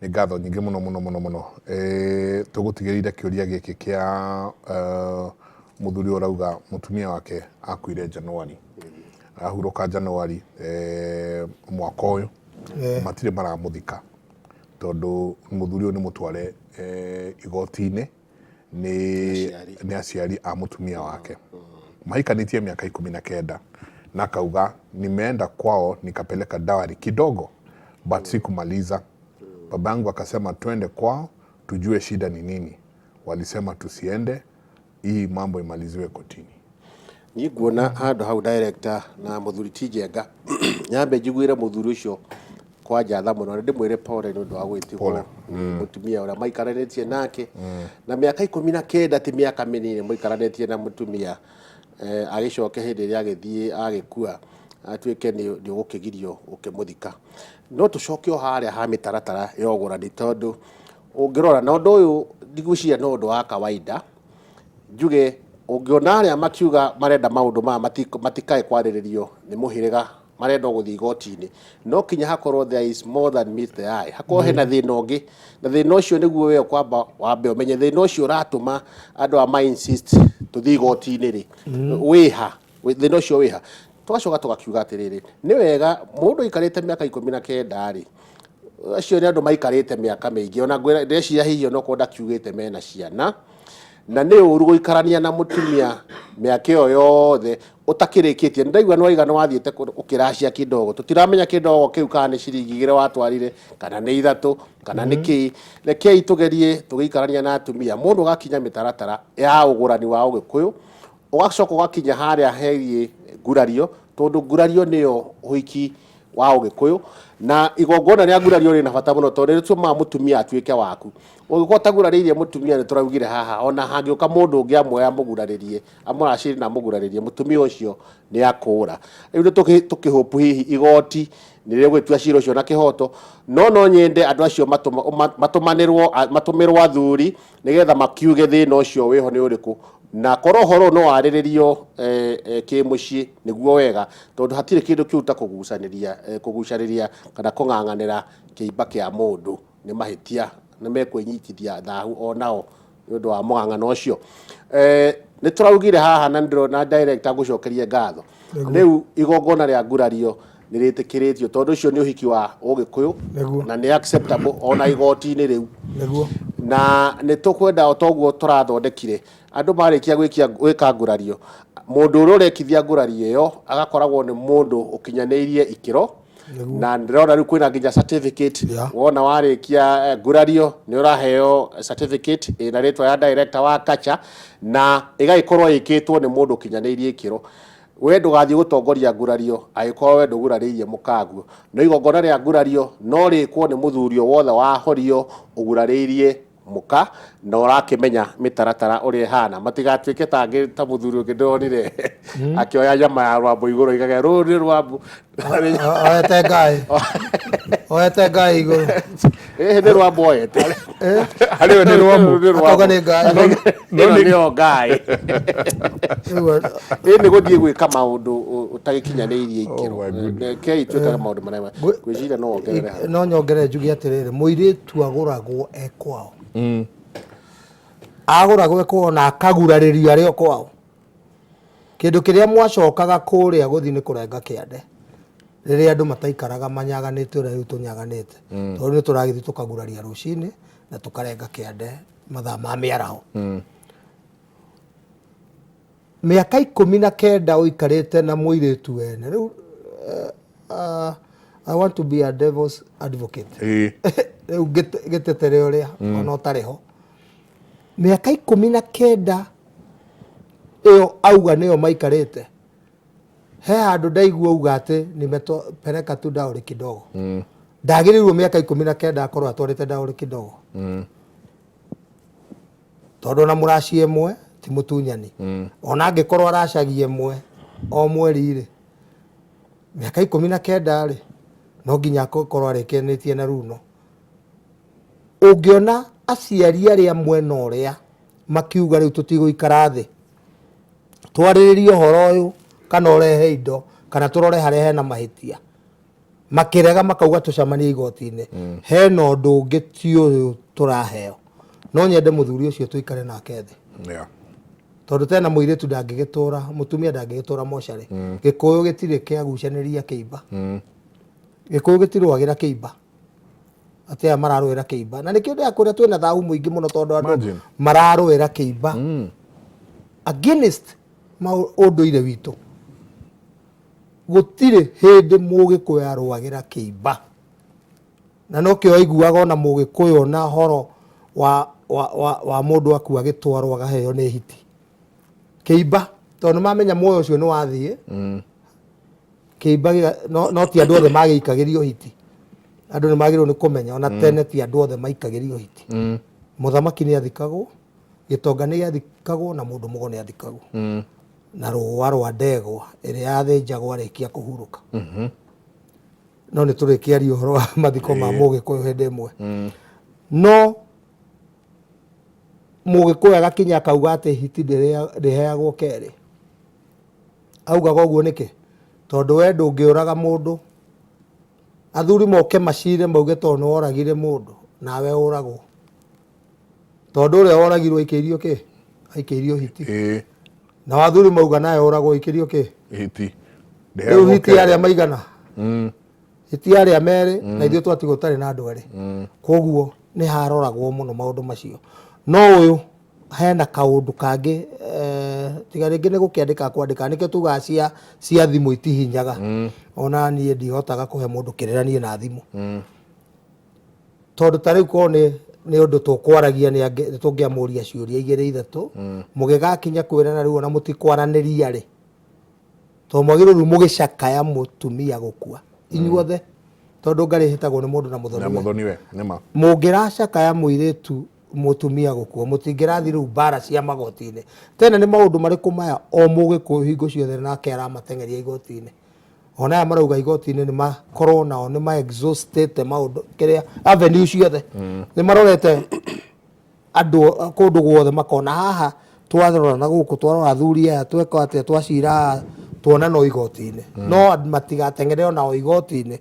Nĩ ngatho nyingĩ mũno mũno mũno mũno. Tũgũtigĩrĩire kĩũria gĩkĩ kĩa mũthuri ũrauga mũtumia wake akuire January. Ahurũka January mwaka ũyũ. Matirĩ maramũthika tondũ mũthuri ũyũ nĩ mũtware igoti-inĩ nĩ nĩ aciari a mũtumia wake. Mahikanĩtie mĩaka 19 na akauga nimeenda kwao nikapeleka dowry kidogo but sikumaliza. Baba yangu akasema twende kwao tujue shida ni nini. Walisema tusiende, hii mambo imaliziwe kotini. Niĩ nguona handũ hau director na mũthuri ti Njenga nyambe njiguĩre mũthuri ũcio kwanja tha mũno na ndĩmwĩre pole nĩ ũndũ wa gwĩtigwo Pole. nĩ mũtumia ũrĩa maikaranĩtie nake na mĩaka 19 ti mĩaka mĩnini mũikaranĩtie na mũtumia agĩcoke hĩndĩ ĩrĩa agĩthiĩ agĩkua atuĩke nĩ nĩ ũgũkĩgirio ũkĩmũthika. No tũcoke o harĩa ha mĩtaratara ya ũgũrani tondũ ũngĩrora na ũndũ ũyũ ndigwĩciria no ũndũ wa kawaida njuge ũngĩona arĩa makiuga marenda maũndũ maya matikae kwarĩrĩrio nĩ mũhĩrĩga marenda o gũthiĩ igoti-inĩ no kinya hakorwo there is more than meets the eye, hakorwo hena thĩna ũngĩ na thĩna ũcio nĩguo we ũkwamba wambe ũmenye thĩna ũcio ũratũma andũ aya ma insist tũthiĩ igoti-inĩ rĩ wĩha thĩna ũcio wĩha. Tũgacoka tũgakiuga atĩrĩrĩ, nĩ wega mũndũ aikarĩte mĩaka 19 rĩ, acio nĩ andũ maikarĩte mĩaka mĩingĩ ona ngwĩra ndĩreciria hihi onokorwo ndakiugĩte mena ciana, na nĩ ũru gũikarania na mũtumia mĩaka ĩyo yothe ũtakĩrĩkĩtie. Nĩ ndaigua nĩ waiga nĩ wathiĩte ũkĩracia kidogo, tũtiramenya kidogo kĩu kana nĩ ciringi igĩrĩ watwarire kana nĩ ithatũ kana nĩ kĩĩ. Rekei tũgerie tũgĩikarania na atumia, mũndũ ũgakinya mĩtaratara ya ũgũrani wa ũgĩkũyũ, ũgacoka ũgakinya harĩa hegiĩ ngurario, tondũ ngurario nĩyo ũhiki wa ũgĩkũyũ, na igongona rĩa ngurario rĩna bata mũno tondũ nĩ rĩtũmaga mũtumia atuĩke waku. Ũngĩkorwo ũtagurarĩirie mũtumia nĩ tũraugire haha, ona hangĩũka mũndũ ũngĩ amuoye amũgurarĩrie, amũracĩrie na amũgurarĩrie, mũtumia ũcio nĩ akũra. Rĩu nĩ tũkĩ hope hihi igoti nĩ rĩgũgĩtua cira ũcio na kĩhoto, no no nyende andũ acio matũmanĩrwo, matũmĩrwo athuri nĩgetha makiuge thĩna ũcio wĩho nĩ ũrĩkũ, na korwo ũhoro ũyũ no warĩrĩrio kĩmũciĩ nĩguo wega, tondũ hatirĩ kĩndũ kĩũru ta kũgucanĩria kũgucanĩria kana kũng'ang'anĩra kĩimba kĩa mũndũ, nĩ mahĩtia nĩ mekwĩnyitithia thahu onao nĩ ũndũ wa mũng'ang'ano ũcio. Nĩ tũraugire haha na nĩndĩrona director ngũcokerie ngatho, rĩu igongona rĩa ngurario nĩ rĩtĩkĩrĩtio tondũ ũcio nĩ ũhiki wa ũgĩkũyũ na nĩ acceptable ona igoti-inĩ rĩu. Na nĩ tũkwenda o toguo tũrathondekire andũ marĩkia gwĩkia gwĩka ngurario, mũndũ ũrĩa ũrekithia ngurario ĩyo agakoragwo nĩ mũndũ ũkinyanĩirie ikĩro. Na ndĩrona rĩu kwĩna nginya certificate. Wona warĩkia ngurario nĩ ũraheo certificate ĩna rĩtwa ya director wa Kacha na ĩgagĩkorwo ĩkĩtwo nĩ mũndũ ũkinyanĩirie ikĩro. We ndũgathiĩ gũtongoria ngurario angĩkorwo we ndũgurarĩirie mũkaguo. No igongona rĩa ngurario no rĩkwo nĩ mũthuri o wothe wahorio ũgurarĩirie mũka na ũrakĩmenya mĩtaratara ũrĩa ĩhana. Matigatuĩke ta angĩ ta mũthuri ũngĩ ndĩronire akĩoya nyama ya rwambũ igũrũ oigaga rũrũ nĩ rwambũ. Oete ngai. Oete ngai igũrũ. Ĩhĩ nĩ rwambũ oete. Harĩ we nĩ rwambũ. Nĩ rwambũ. Akauga nĩ ngai. Ĩno nĩyo ngai. Rĩu Ĩ nĩ gũthiĩ gwĩka maũndũ ũtagĩkinyanĩirie ikĩro. Oh my goodness. Rekei twĩkage maũndũ marĩa ngwĩciria no wongerere hau. No nyongerere njuge atĩrĩrĩ, mũirĩtu agũragwo e kwao. Agũragwo e kwao na akagurarĩrio arĩ o kwao. Kĩndũ kĩrĩa mwacokaga kũrĩa gũthiĩ nĩ kũrenga kĩande. Rĩrĩa andũ mataikaraga manyaganĩte ũrĩa rĩu tũnyaganĩte. Tondũ nĩ tũragĩthiĩ tũkaguraria rũcinĩ na tũkarenga kĩande mathaa ma mĩaraho. Mĩaka 19 ũikarĩte na mũirĩtu wene. Rĩu I want to be a devil's advocate. Rĩu ngĩtetere ũrĩa ona ũtarĩ ho. Mĩaka 19 ĩyo auga nĩyo maikarĩte, he handũ ndaigua auga atĩ nimepeleka tu dowry kidogo. Ndagĩrĩirwo mĩaka 19 akorwo atwarĩte dowry kidogo. Tondũ ona mũracia ĩmwe ti mũtunyani. Ona angĩkorwo aracagia ĩmwe o mweri rĩ, mĩaka 19 rĩ, no nginya akorwo arĩkanĩtie na runo. Ũngĩona aciari arĩa mwena ũrĩa makiuga rĩu tũtigũikara thĩ twarĩrĩrie ũhoro ũyũ kana ũrehe indo kana tũrore harĩa hena mahĩtia. Makĩrega makauga tũcemanie igoti-inĩ. Hena ũndũ ũngĩ ti ũyũ tũraheo. No nyende mũthuri ũcio tũikare nake thĩ. Tondũ tena mũirĩtu ndangĩgĩtũra, mũtumia ndangĩgĩtũra mocarĩ. Gĩkũyũ gĩtirĩ kĩagucanĩria kĩimba. Gĩkũyũ gĩtirũagĩra kĩimba. Atĩ aya mararũĩra kĩimba. Na nĩkĩo ndĩrakwĩra twĩna thahu mũingĩ mũno tondũ andũ Imagine. mararũĩra kĩimba. Against ũndũire witũ. Gũtirĩ hĩndĩ Mũgĩkũyũ arũagĩra kĩimba. Na nokĩo waiguaga ona Mũgĩkũyũ ona horo wa, wa, wa, wa mũndũ akua gĩtwarwo agaheo nĩ hiti. Kĩimba, tondũ nĩ mamenya muoyo ũcio nĩ wathiĩ. Kĩimba no, no ti andũ othe magĩikagĩrio hiti. Andũ nĩ magĩrĩirwo nĩ kũmenya ona tene ti andũ othe maikagĩrio hiti. Mũthamaki nĩ athikagwo, gĩtonga nĩ gĩathikagwo na mũndũ mũgo nĩ athikagwo. Na rũa rwa ndegwa ĩrĩa yathĩnjagwo arĩkia kũhurũka. No nĩ tũrĩkĩaria ũhoro wa mathiko ma Mũgĩkũyũ hĩndĩ ĩmwe. No Mũgĩkũyũ agakinya akauga atĩ hiti ndĩheagwo kerĩ. Augaga ũguo nĩkĩ? Tondũ we ndũngĩũraga mũndũ, athuri moke macire mauge tondũ nĩ woragire mũndũ nawe ũragwo. Tondũ ũrĩa woragirwo aikĩirio kĩ? Aikĩirio hiti. Nao athuri mauga nawe ũragwo aikĩrio kĩ? Hiti. Rĩu hiti arĩa maigana? Hiti arĩa merĩ na ithuĩ twatigwo tũtarĩ na andũ erĩ. Koguo nĩ haroragwo mũno maũndũ macio. No ũyũ hena kaũndũ kangĩ tiga rĩngĩ nĩ gũkĩandĩka kwandĩka, nĩkĩo tugaga cia thimũ itihinyaga. Ona niĩ ndihotaga kũhe mũndũ kĩrĩra niĩ na thimũ. Tondũ ta rĩu korwo nĩ ũndũ tũkwaragia nĩ tũngĩamũria ciũria igĩrĩ ithatũ, mũgĩgakinya kwĩrana rĩu ona mũtikwaranĩria rĩ, tondũ mwagĩrĩirwo rĩu mũgĩcakaya mũtumia gũkua inyuothe, tondũ ngarĩ ĩhĩtagwo nĩ mũndũ na mũthoni. Na mũthoni we, nĩ ma. Mũngĩracakaya mũirĩtu mũtumia gũkua, mũtingĩrathiĩ rĩu mbara cia magoti-inĩ. Tena nĩ maũndũ marĩkũ maya o mũgĩkũyũ hingo ciothe nake aramateng'eria igoti-inĩ? Ona aya marauga igoti-inĩ nĩ makorwo nao nĩ ma exhaustĩte maũndũ kĩrĩa avenue ciothe. Nĩ marorete andũ kũndũ guothe makona haha twarora na gũkũ, twarora athuri aya, tweka atĩa, twacira haha, tuona no igoti-inĩ. No matigateng'ere onao igoti-inĩ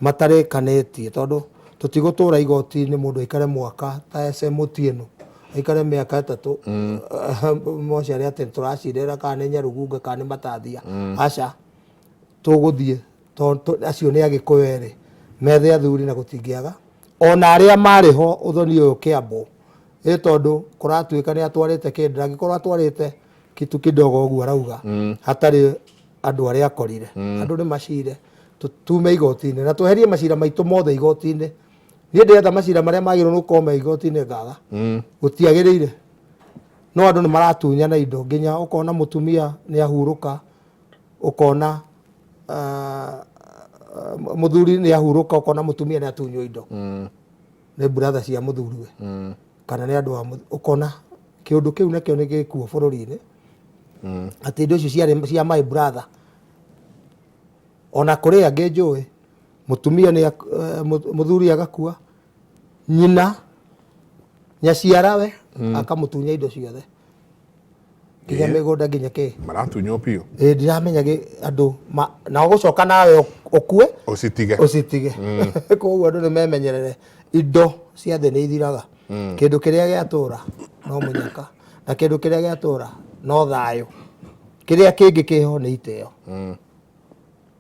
matarĩkanĩtie, tondũ tũtigũtũra igoti-inĩ mũndũ aikare mwaka ta SM Otieno aikare mĩaka 3 mocarĩ atĩ tũracirĩra kana nĩ Nyarugunga kana nĩ Matathia. Aca, tũgũthiĩ tondũ acio nĩ Agĩkũyũ erĩ methe athuri na gũtingĩaga ona arĩa marĩ ho ũthoni ũyũ ũkĩambwo. Ĩ tondũ kũratuĩka nĩ atwarĩte kĩndũ, ndangĩkorwo atwarĩte kitu kidogo ũguo arauga hatarĩ andũ arĩa akorire. Andũ nĩ macire, tume igoti-inĩ na tweherie macira maitũ mothe igoti-inĩ. Niĩ ndĩretha macira marĩa magĩrĩirwo nĩ gũkorwo me igoti-inĩ ngaga. Gũtiagĩrĩire. No andũ nĩ maratunyana indo nginya ũkona mũtumia nĩ ahurũka, ũkona mũthuri nĩ ahurũka, ũkona mũtumia nĩ atunywo indo. Nĩ brother cia mũthuriwe. Kana nĩ andũ a ũkona kĩũndũ kĩu nakĩo nĩ gĩkuo bũrũri-inĩ. Atĩ indo icio ciarĩ cia my brother. Ona kũrĩ angĩ njũĩ, mũtumia nĩ mũthuri agakua, nyina nyaciarawe akamũtunya indo ciothe. Nginya mĩgũnda nginya kĩ. Maratunywo biũ. Ĩĩ, ndiramenya andũ na ũgũcoka nawe ũkue, Ũcitige. Ũcitige. Koguo andũ nĩ memenyerere, indo cia thĩ nĩ ithiraga. Kĩndũ kĩrĩa gĩatũra no mũnyaka, na kĩndũ kĩrĩa gĩatũra no thayũ. Kĩrĩa kĩngĩ kĩho nĩ itĩo.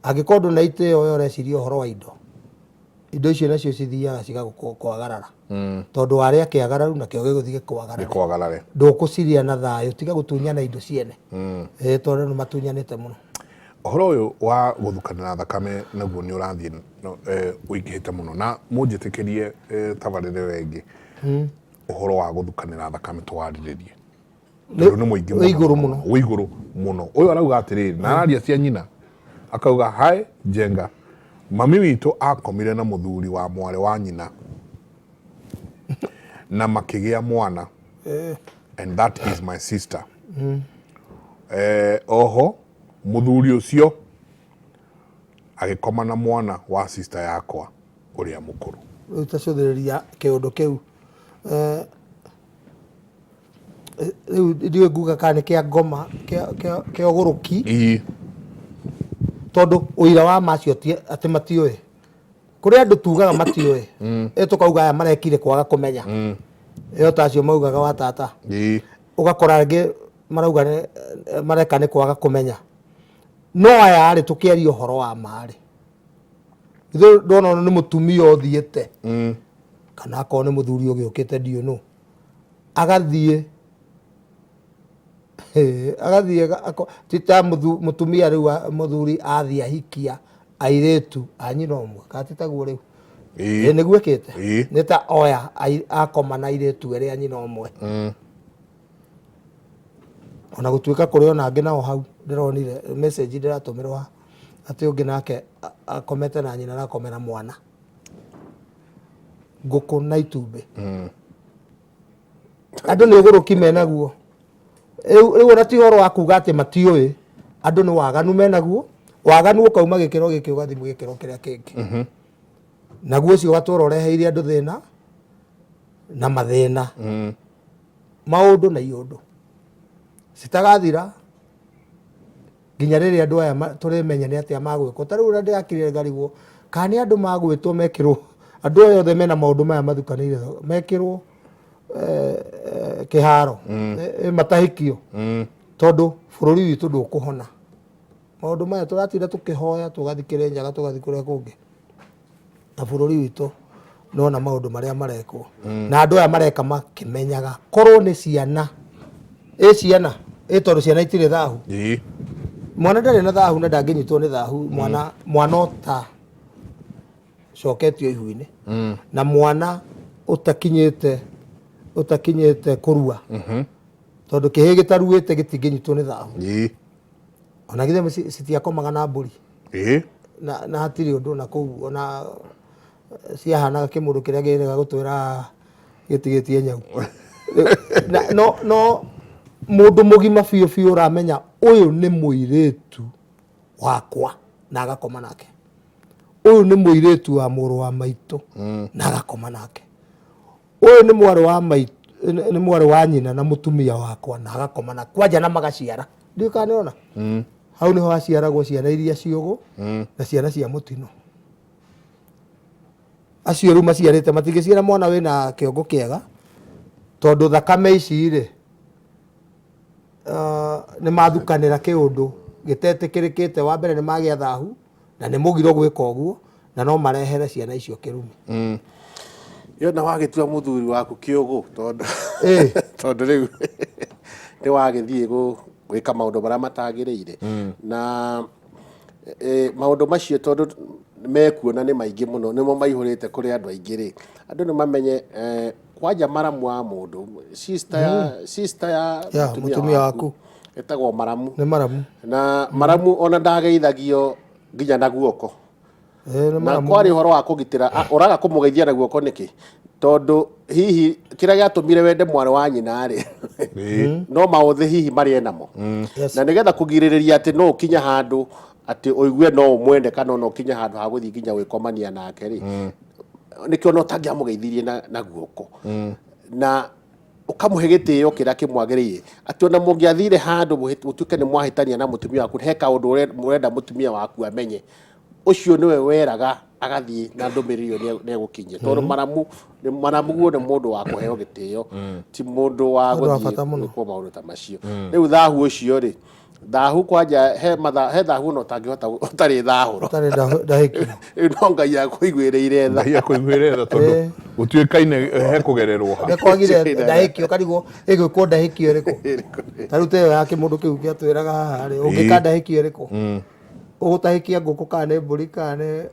Angĩkorwo ndũna itĩo we ũreciria ũhoro wa indo, indo icio nacio cithiaga cigagũkwagarara. Tondũ warĩa kĩagararu nakĩo gĩgũthiĩ gĩkwagarare. Gĩkwagarare. Ndũkũciria na thayũ, tiga gũtunyana indo ciene. Ĩĩ, tondũ nĩ matunyanĩte mũno. Ũhoro ũyũ wa gũthukanĩra thakame naguo nĩ ũrathiĩ ũingĩhĩte mũno, na mũnjĩtĩkĩrie tabarĩra ĩyo ĩngĩ ũhoro wa gũthukanĩra thakame tũwarĩrĩrie. Tondũ nĩ mũingĩ Wĩ igũrũ mũno. Wĩ igũrũ mũno. Ũyũ arauga atĩrĩrĩ, na araria cia nyina, akauga hi Njenga, mami witũ akomire na mũthuri wa mwarĩ wa nyina na makĩgĩa mwana. And that is my sister. Oho mũthuri ũcio agĩkoma na mwana wa sister yakwa ũrĩa mũkũrũ. Rĩu tacũthĩrĩria kĩũndũ kĩu. Rĩu ndiũĩ nguga kana nĩ kĩa ngoma, kĩa ũgũrũki. Tondũ ũira wa macio atĩ matiũĩ. Kũrĩ andũ tugaga matiũĩ, ĩ tũkauga aya marekire kwaga kũmenya. Ĩyo ta acio maugaga wa tata. Ũgakora angĩ marauga mareka nĩ kwaga kũmenya. No aya rĩ, tũkĩaria ũhoro wa ma rĩ, ithuĩ ndona ũyũ nĩ mũtumia ũthiĩte, kana akorwo nĩ mũthuri ũgĩũkĩte ndiũ nũ, agathiĩ agathiĩ ti ta mũtumia rĩu mũthuri athiĩ ahikia airĩtu a nyina ũmwe, kana ti taguo rĩu? Ĩĩ nĩguo ĩkĩte. Nĩ ta oya akoma na airĩtu erĩ a nyina ũmwe. Ona gũtuĩka kũrĩ ona angĩ nao hau ndĩronire message ndĩratũmĩrwo haha atĩ ũngĩ nake akomete na nyina arakomera mwana ngũkũ na itumbĩ. Andũ nĩ ũgũrũki menaguo rĩu ona ti ũhoro wa kuga atĩ matiũĩ, andũ nĩ waganu menaguo. Waganu ũkauma gĩkĩro gĩkĩ ũgathiĩ gĩkĩro kĩrĩa kĩngĩ, naguo ũcio ũgatũra ũreheire andũ thĩna na mathĩna, maũndũ na iũndũ citagathira nginya rĩrĩa andũ aya tũrĩmenya nĩ atĩa magwĩkwo. Ta rĩu ũrĩa ndĩrakirire ngarigwo kana nĩ andũ magwĩtwo mekĩrwo, andũ aya othe mena maũndũ maya mathukanĩire mekĩrwo kĩharo, matahĩkio, tondũ bũrũri witũ ndũkũhona. Maũndũ maya tũratinda tũkĩhoya, tũgathiĩ Kĩrĩnyaga, tũgathiĩ kũrĩa kũngĩ, na bũrũri witũ nona maũndũ marĩa marekwo na andũ aya mareka makĩmenyaga. Korwo nĩ ciana, ĩ ciana ĩ tondũ ciana itirĩ thahu. Mwana ndarĩ na thahu na ndangĩnyitwo nĩ thahu. Mwana ũta coketio ihu-inĩ na mwana ũtakinyĩte kũrua, tondũ kĩhĩ gĩtaruĩte gĩtingĩnyitwo nĩ thahu. Ona githĩ citiakomaga na mbũri? Na hatirĩ ũndũ na kũu ona ciahanaga kĩmũndũ kĩrĩa kĩrega gũtwĩra gĩtigĩtie nyau. No mũndũ mũgima biũ biũ ũramenya ũyũ nĩ mũirĩtu wakwa na agakoma nake, ũyũ nĩ mũirĩtu wa mũrũ wa maitũ na agakoma nake, ũyũ nĩ mwarĩ wa maitũ, nĩ mwarĩ wa nyina na mũtumia wakwa na agakoma na kwanja na magaciara. Ndiũĩ kana nĩona hau nĩho haciaragwo ciana iria ciũgũ na ciana cia mũtino. Acio rĩu maciarĩte matingĩciara mwana wĩna kĩongo kĩega, tondũ thakame ici rĩ, nĩ mathukanĩra kĩũndũ gĩtetĩkĩrĩkĩte. Wa mbere nĩ magĩa thahu na nĩ mũgiro gwĩka ũguo, na no marehere ciana icio kĩrumi. Yona wagĩtua mũthuri waku kĩũgũ tondũ tondũ rĩu nĩ wagĩthiĩ gwĩka maũndũ marĩa matagĩrĩire na maũndũ macio tondũ mekuo na nĩ maingĩ mũno, nĩmo maihũrĩte kũrĩ andũ aingĩ rĩ, andũ nĩ mamenye kwanja maramu wa mũndũ, sister ya Ya, mũtumia waku. Ĩtagwo maramu. Nĩ maramu. Na maramu ona ndageithagio nginya na guoko. Nĩ na maramu. Kwarĩ ũhoro wa kũgitĩra, ũraga kũmũgeithia na guoko nĩkĩ? Tondũ hihi kĩrĩa gĩatũmire wende mwarĩ wa nyina rĩ, no maũthĩ hihi marĩ namo. Na nĩgetha kũgirĩrĩria atĩ no ũkinye handũ atĩ ũigue no ũmwende kana no ũkinye handũ ha gũthiĩ nginya gwĩkomania nake rĩ, nĩkĩo no tangĩamũgeithirie na guoko na ũkamũhe gĩtĩo kĩrĩa kĩmwagĩrĩire, atĩ ona mũngĩathire handũ mũtuĩke nĩ mwahĩtania na mũtumia waku, he kaũndũ ũrenda mũtumia waku amenye, ũcio nĩwe weraga agathiĩ na ndũmĩrĩri ĩyo nĩ egũkinyia, tondũ maramu maramu guo nĩ mũndũ wa kũheo gĩtĩo, ti mũndũ wa Mũndũ wa gũthiĩ bata mũno. gwĩkwo maũndũ ta macio. Rĩu thahu ũcio rĩ, thahu kwanja he thahu ona ũtangĩhota ũtarĩ thahũro. Ũtarĩ ndahĩkio. Rĩu no Ngai akũiguĩrĩire tha. Ngai akũiguĩre tha tondũ gũtuĩkaine he kũgererwo ha. Nĩ kwagire ndahĩkio karigwo ĩgwĩkwo ndahĩkio ĩrĩkũ? Ta rĩu ta ĩyo ya kĩmũndũ kĩu gĩatwĩraga haha rĩ, ũngĩka ndahĩkio ĩrĩkũ? Ũgũtahĩkia ngũkũ kana nĩ mbũri kana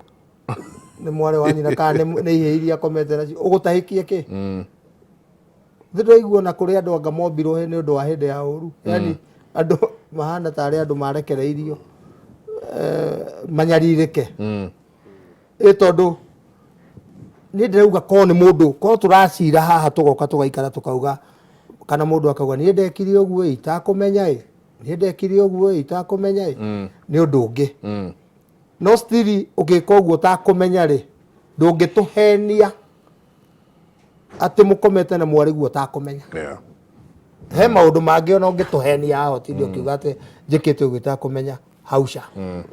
nĩ mwarĩ wa nyina kana nĩ ihĩĩ iria akomete nacio? Ũgũtahĩkia kĩ? Thĩ ndwaigua na kũrĩ andũ anga mombirwo nĩ ũndũ wa hĩndĩ ya ũru, yani andũ mahana tarĩ andũ marekereirio manyarirĩke. Ĩ tondũ niĩ ndĩrauga korwo nĩ mũndũ, korwo tũracira haha tũgoka tũgaikara tũkauga, kana mũndũ akauga niĩ ndekire ũguo ĩ itakũmenya, ĩ niĩ ndekire ũguo ĩ itakũmenya, ĩ nĩ ũndũ ũngĩ. No still ũngĩka ũguo ũtakũmenya rĩ, ndũngĩtũhenia atĩ mũkomete na mwarĩ guo ũtakũmenya. He maũndũ mangĩ ona ũngĩtũhenia haha ũtinde ũkiuga atĩ njĩkĩte ũguo itakũmenya. Hauca.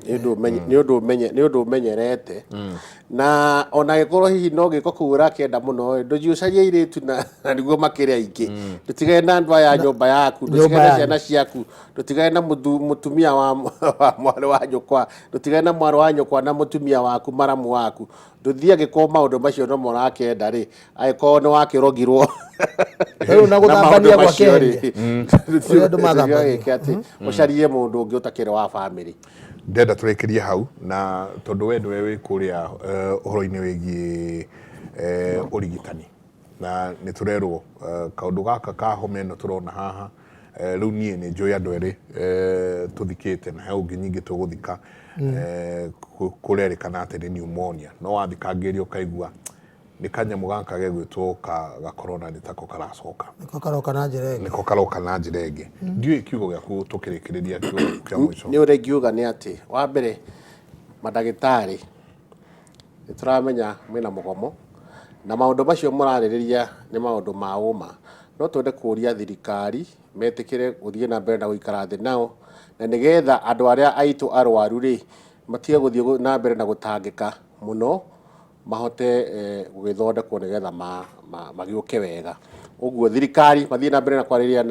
Nĩ ũndũ ũmenyerete, na ona angĩkorwo hihi no gĩko kĩu ũrakĩenda mũno ĩ, ndũthiĩ ũcarie airĩtu na nĩguo makĩrĩ aingĩ. Ndũtigane na andũ aya a nyũmba yaku, ndũtigane na yanyu. Ciana ciaku, ndũtigane na mũtumia wa mwarĩ wa nyũkwa, ndũtigane na mwarĩ wa nyũkwa na mũtumia waku, maramu waku. Ndũthiĩ angĩkorwo maũndũ macio nomo ũrakĩenda rĩ, angĩkorwo nĩ wakĩrogirwo Rĩu na na maũndũ gũthambania macio gwake rĩ, Ũrĩa andũ mathambagio. Ndũthiĩ atĩ ũcarie mũndũ ũngĩ ũtakĩrĩ wa bamĩrĩ. Ndenda tũrĩkĩrie hau, na tondũ we nĩwe wĩ kũrĩa ũhoro-inĩ wĩgiĩ ũrigitani, na nĩ tũrerwo kaũndũ gaka ka homa ĩno tũrona haha, rĩu niĩ nĩ njũĩ andũ erĩ tũthikĩte, na he ũngĩ nyingĩ tũgũthika, kũrerĩkana atĩ nĩ pneumonia, no wathikangĩria ũkaigua nĩ kanyamũ gaka gegwĩtwo ka gakorona nĩ tako karacoka. Nĩko karoka na njĩra ĩngĩ. Nĩko karoka na njĩra ĩngĩ. Ndiũĩ kiugo gĩaku tũkĩrĩkĩrĩria, kiugo gĩaku kĩa mũico. Nĩ ũrĩa ingiuga nĩ atĩ wa mbere, mandagĩtarĩ, nĩ tũramenya mwĩna mũgomo na maũndũ macio mũrarĩrĩria nĩ maũndũ ma ũma, no twende kũria thirikari metĩkĩre gũthiĩ na mbere na gũikara thĩ nao, na nĩgetha andũ arĩa aitũ arwaru rĩ, matige gũthiĩ na mbere na gũtangĩka mũno, mahote gũgĩthondekwo nĩgetha magĩũke wega. Ũguo thirikari mathiĩ na mbere na kwarĩrĩria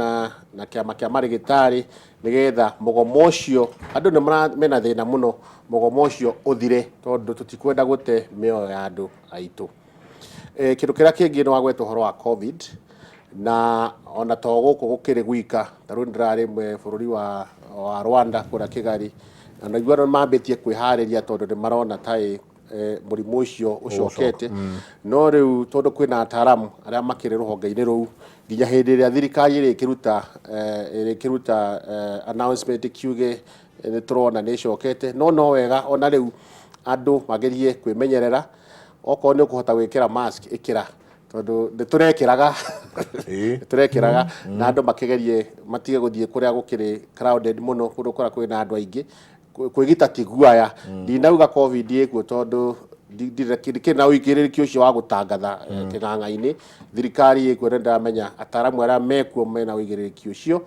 na kĩama kĩa marĩgĩtarĩ, nĩgetha mũgomo ũcio, andũ nĩ mena thĩna mũno, mũgomo ũcio ũthire, tondũ tũtikwenda gũte mĩoyo ya andũ aitũ. Kĩndũ kĩrĩa kĩngĩ nĩ wagweta ũhoro wa COVID, na ona to gũkũ gũkĩrĩ gwika, ta rĩu ndĩrarĩ bũrũri wa Rwanda kũrĩa Kigali, na naigua nĩ mambĩtie kwĩharĩria tondũ nĩ marona taĩ mũrimũ ũcio ũcokete. No rĩu tondũ kwĩna ataaramu arĩa makĩrĩ rũhonge-inĩ rũu, nginya hĩndĩ ĩrĩa thirikari ĩrĩkĩruta announcement kiuge nĩ tũrona nĩ ĩcokete, no wega ona rĩu andũ magerie kwĩmenyerera. Okorwo nĩ ũkũhota gwĩkĩra mask, ĩkĩra, tondũ nĩ tũrekĩraga, nĩ tũrekĩraga, na andũ makĩgerie matige gũthiĩ kũrĩa gũkĩrĩ crowded mũno, kũndũ kũrĩa kwĩna andũ aingĩ. Kwĩgita ti guaya. Ndinauga COVID ĩkuo, tondũ ndikĩrĩ na ũigĩrĩrĩki ũcio wa gũtangatha kĩng'ang'a-inĩ. Thirikari ĩkuo, na ndĩramenya ataaramu arĩa mekuo mena ũigĩrĩrĩki ũcio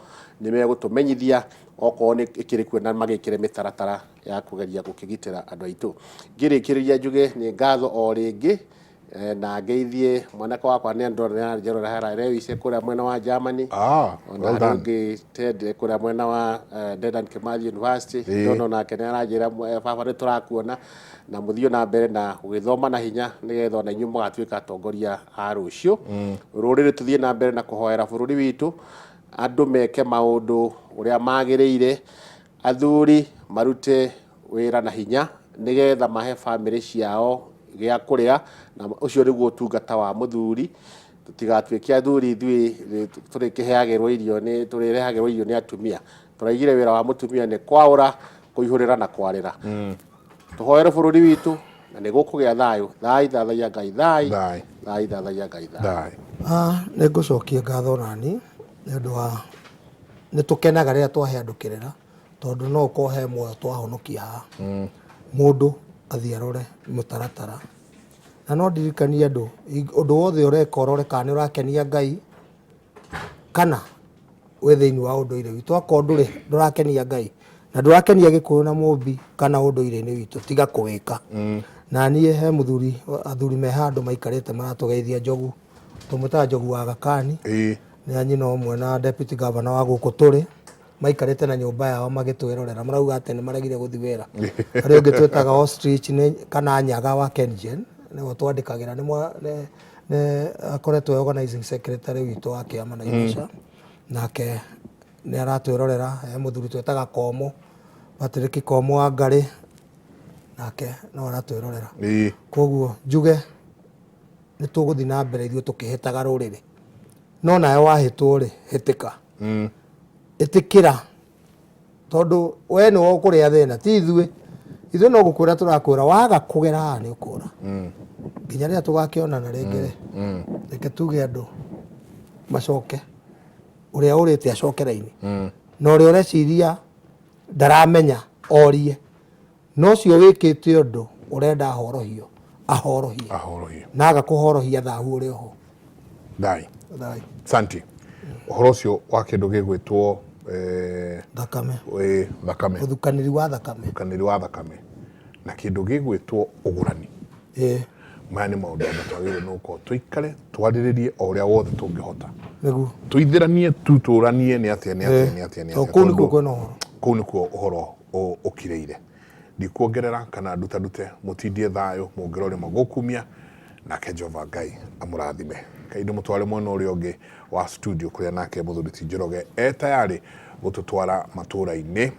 nĩ megũtũmenyithia okorwo nĩ ĩkĩrĩ kuo, na magĩkĩre mĩtaratara ya kũgeria gũkĩgitĩra andũ aitũ. Ngĩrĩkĩrĩria njuge nĩ ngatho o rĩngĩ, na ngeithie mwanake wakwa, nĩ andũ nĩ aranjorera Lewis kũrĩa mwena wa Germany. Ona Well harĩ done. Ũngĩ Ted kũrĩa mwena wa Dedan Kimathi University. Ndona onake nĩ aranjĩra, "Baba, nĩ tũrakuona na mũthiĩ na mbere na gũgĩthoma na hinya, nĩgetha ona inyuĩ mũgatuĩka atongoria a rũciũ." Rũrĩrĩ, tũthiĩ na mbere na kũhoera bũrũri witũ, andũ meke maũndũ ũrĩa magĩrĩire, athuri marute wĩra na hinya nĩgetha mahe bamĩrĩ ciao gĩa kũrĩa, na ũcio nĩguo ũtungata wa mũthuri. Tũtigatuĩke athuri ithuĩ tũrĩkĩheagĩrwo irio nĩ tũrĩrehagĩrwo irio nĩ atumia. Tũraigire wĩra wa mũtumia nĩ kwaũra, kũihũrĩra na kwarĩra. Tũhoere bũrũri witũ na nĩ gũkũgĩa thayũ. Thai thathaiya Ngai thai. Thai. Thai thathaiya Ngai thai. Thai. Nĩ ngũcokia ngatho nani nĩ ũndũ wa nĩ tũkenaga rĩrĩa twahe andũ kĩrĩra, tondũ no ũkorwo he muoyo twahonokia haha. Mũndũ athiĩ arore mũtaratara, na no ndirikanie andũ, ũndũ wothe ũreka ũrore kana nĩ ũrakenia Ngai kana wĩ thĩinĩ wa ũndũire witũ. Akorwo ndũrĩ, ndũrakenia Ngai na ndũrakenia Gĩkũyũ na Mũmbi kana ũndũire-inĩ witũ, tiga kũwĩka. Na niĩ he mũthuri, athuri me handũ maikarĩte maratũgeithia, Njogu, tũmwĩtaga Njogu wa Gakani, nĩ a nyina ũmwe na deputy governor wa gũkũ tũrĩ, maikarĩte na nyũmba yao magĩtwĩrorera, marauga atĩ nĩ maregire gũthiĩ wĩra. Harĩ ũngĩ twĩtaga ostrich nĩ kana nyaga wa Kengen, nĩwe twandĩkagĩra, nĩ akoretwo e organizing secretary witũ wa kĩama Naivasha, nake nĩ aratwĩrorera. He mũthuri twĩtaga Komo, Patrick Komo wa Ngarĩ, nake no aratwĩrorera. Koguo njuge nĩ tũgũthiĩ na mbere ithuĩ tũkĩhĩtaga rũrĩrĩ, no nawe wahĩtwo rĩ, hĩtĩka, ĩtĩkĩra, tondũ we nĩwe ũkũrĩa thĩna, ti ithuĩ. Ithuĩ no gũkwĩra tũrakwĩra, waga kũgera haha nĩ ũkũra. Nginya rĩrĩa tũgakĩonana rĩngĩ rĩ, reke tuge andũ macoke, ũrĩa ũrĩte acoke raini, na ũrĩa ũreciria ndaramenya orie, na ũcio wĩkĩte ũndũ ũrenda ahorohio, ahorohie. Ahorohie. Na aga kũhorohia thahu ũrĩ oho. Thai. Thai. Santi, ũhoro ũcio wa kĩndũ gĩgwĩtwo Thakame. Thakame. Ũthukanĩri wa thakame. Ũthukanĩri wa thakame na kĩndũ gĩgwĩtwo ũgũrani. Maya nĩ maũndũ andũ twagĩrĩirwo nĩ gũkorwo tũikare twarĩrĩrie o ũrĩa wothe tũngĩhota. Nĩguo. Tũithĩranie tutũranie nĩ atĩa nĩ atĩa nĩ atĩa nĩ Tondũ atĩa. Kũu nĩkuo Tondũ kwĩna ũhoro. Kũu nĩkuo ũhoro ũkirĩire. Ndikuongerera kana ndutandute, mũtindie thayũ mũngĩrore magũkumia, nake Jehova Ngai amũrathime. Ngai ndĩmũtware mwena ũrĩa ũngĩ wa studio kũrĩa nake mũthuri ti Njoroge e tayarĩ gũtũtwara matũra-inĩ.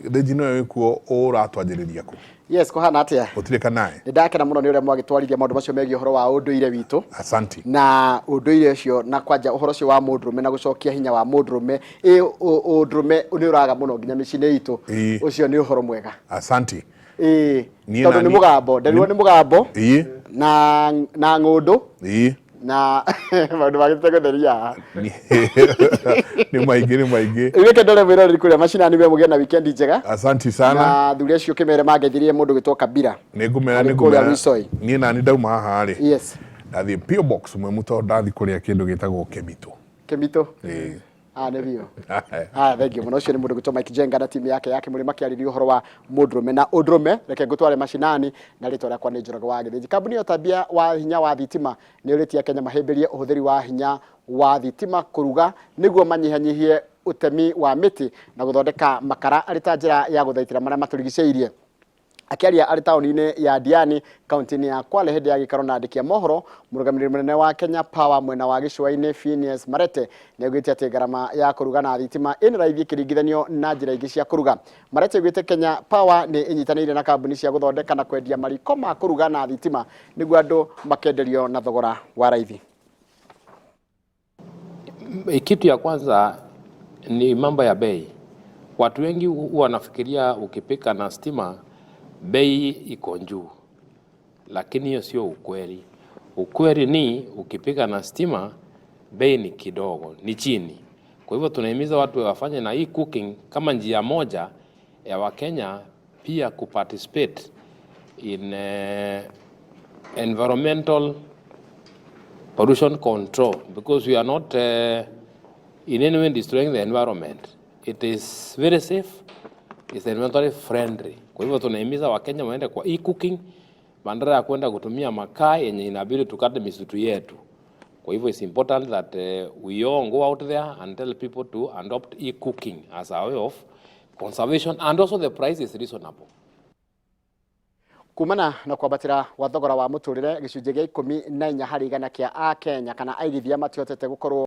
Thĩnji nĩwe wĩkuo, ũratwanjĩrĩria kũ? Yes, kũhana atĩa? Gũtirĩ kanae. Nĩ ndakena mũno nĩ ũrĩa mwagĩtwarithia maũndũ macio megiĩ ũhoro wa ũndũire witũ. Asanti. Na ũndũire ũcio na kwanja ũhoro ũcio wa mũndũrũme na gũcokia hinya wa mũndũrũme, ĩ ũndũrũme nĩ ũraga mũno nginya mĩciĩ-inĩ itũ. Ũcio nĩ ũhoro mwega. Asanti. Ĩĩ, Niĩ tondũ na nĩ niĩ- mũgambo, nderirwo nĩ mũgambo na ng'ũndũ na maũndũ mangĩ tũtegũtheria haha. Nĩ maingĩ, nĩ maingĩ. Rĩu reke ndore mwĩroreri kũrĩa macinani, we mũgĩe na weekend njega. Asanti sana. Na athuri acio kĩmere mangeithirie mũndũ gwĩtwo Kabira. Nĩ ngũmera, Arĩ nĩ kũrĩa ngũmera. Luisoi. Niĩ nani ndauma haha rĩ, ndathiĩ P.O. Box mwemu tondũ ndathiĩ kũrĩa kĩndũ gĩtagwo kĩmitũ. Kĩmitũ. Ĩĩ. Ah, nĩ biũ. Ah, thank you mũno. Ũcio nĩ mũndũ gwĩtwo Mike Jenga na timu yake ya Kĩmũrĩ makĩarĩria ũhoro wa mũndũrũme na ũndũrũme. Reke ngũtware macinani na rĩtwa rĩakwa nĩ Njoroge wa Gĩthĩnji. Kambuni ya ũtambia wa hinya wa thitima nĩ ĩũrĩtie Akenya mahĩmbĩrie ũhũthĩri wa hinya wa thitima kũruga nĩguo manyihanyihie ũtemi wa mĩtĩ na gũthondeka makara arĩ ta njĩra ya gũthaitĩra marĩa matũrigicĩirie. Akĩaria arĩ taũni-inĩ ya Diani kaunti-inĩ ya Kwale hĩndĩ ya gĩikaro na andĩki a mohoro, mũrũgamĩrĩri mũnene wa Kenya Power mwena wa gĩcũa-inĩ Phineas Marete nĩaugĩte atĩ ngarama ya kũruga na thitima ĩna raithi ĩkĩringithanio na njĩra ingĩ cia kũruga. Marete augĩte Kenya Power nĩ ĩnyitanĩire na kambuni cia gũthondeka na kwendia mariko ma kũruga na thitima nĩguo andũ makenderio na thogora wa raithi. Kitu ya kwanza ni mambo ya bei. Watu wengi huwa wanafikiria ukipika na stima bei iko juu, lakini hiyo sio ukweli. Ukweli ni ukipika na stima bei ni kidogo, ni chini. Kwa hivyo tunahimiza watu wafanye na hii cooking kama njia moja ya Wakenya pia kuparticipate in environmental pollution control, because we are not in any way destroying the environment. It is very safe, it's environmentally friendly. Kwa hivyo tunahimiza Wakenya waende kwa e-cooking badala ya kwenda kutumia makaa yenye inabidi tukate misitu yetu. Kwa hivyo it's important that we all go out there and tell people to adopt e-cooking as a way of conservation, and also the price is reasonable. Kumana na kwambatĩra gwa thogora wa mũtũrĩre, gĩcunjĩ gĩa 14 harĩ igana kĩa Akenya kana aigithia matihotete gũkorwo